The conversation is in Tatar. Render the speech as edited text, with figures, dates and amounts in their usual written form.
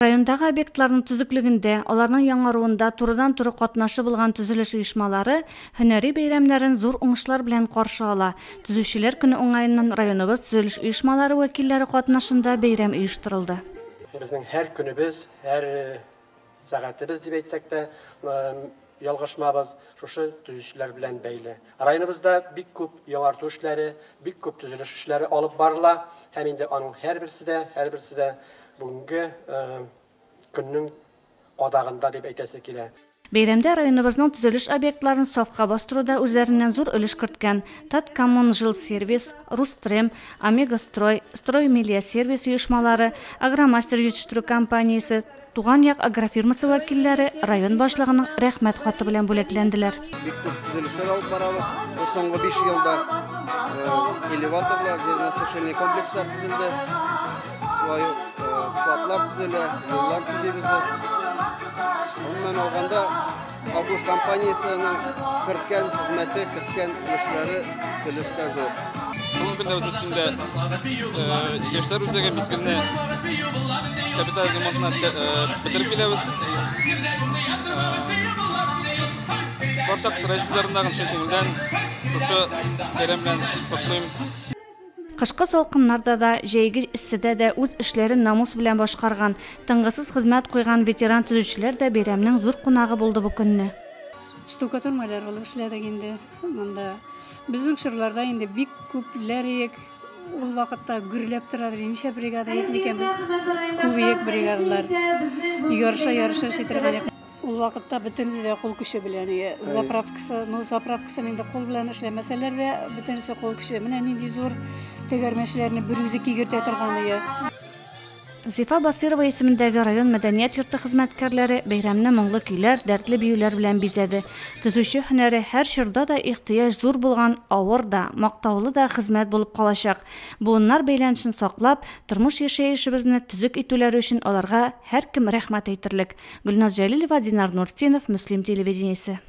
Райондагы объектларның төзеклегендә, аларның яңаруында турыдан-туры катнашы булган төзелеш оешмалары һөнәри бәйрәмнәрен зур уңышлар белән каршы ала. Төзүчеләр көне уңаеннан районыбыз төзелеш оешмалары вәкилләре катнашында бәйрәм оештырылды. Безнең һәр көнебез, һәр сәгатебез дип әйтсәк тә, ялгышмабыз, шушы төзүчеләр белән бәйле. Районыбызда бик күп яңарту эшләре, бик күп төзелеш эшләре алып барыла һәм инде аның һәрберсе дә, һәрберсе дә бүгенге көннең кадагында дип әйтәсе килә. Бәйрәмдә районыбызның төзелеш объектларын сафка бастыруда үзләреннән зур өлеш керткән Таткоммунжилсервис, Рустрем, Омега-строй, Строймелиосервис оешмалары, Агромастер җитештерү компаниясе, Туган як агрофирмасы вәкилләре район башлыгының Рәхмәт хаты белән бүләкләнделәр. Бик күп төзелешләр алып барабыз. Бу соңгы биш елда элеваторлар, зерносушильный комплекслар төзелде. Шулай ук складлар төзелә, юллар төзибез без. Гомумән алганда, Август компаниясенең керткән хезмәте, керткән өлешләре төзелешкә зур. Бүгенге көндә без өстендә яшьләр үзәге мизгелне капиталь ремонтны бетереп киләбез. Барлык строительләрне чын күңелдән шушы бәйрәм белән котлыйм. Кышкы салкыннарда да, җәйге эсседә дә үз эшләрен намус белән башкарган, тынгысыз хезмәт куйган ветеран төзүчеләр дә бәйрәмнең зур кунагы булды бу көнне. Штукатур маляр булып эшләдек инде монда. Безнең чорларда инде бик күпләр иек. Ул вакытта гөрләп тора иде. Ничә бригада иек микән без? Күп иек бригадалар. Ярыша-ярыша эшли торган идек. Ул вакытта бөтенесе дә кул көче белән ие. Заправкасы, ну заправкасын инде кул белән эшләмәсәләр дә, бөтенесе кул көче. Менә нинди зур тәгәрмәчләрне берүзе кигертә торган ие. Зифа Басыйрова исемендәге район мәдәният йорты хезмәткәрләре бәйрәмне моңлы көйләр, дәртле биюләр белән бизәде. Төзүче һөнәре һәр чорда да ихтыяҗ зур булган авыр да, мактаулы да хезмәт булып калачак. Буыннар бәйләнешен саклап, тормыш-яшәешебезне төзек итүләре өчен аларга һәркем рәхмәт әйтерлек. Гөлназ Җәлилова, Динар Нуртдинов, Мөслим телевидениесе.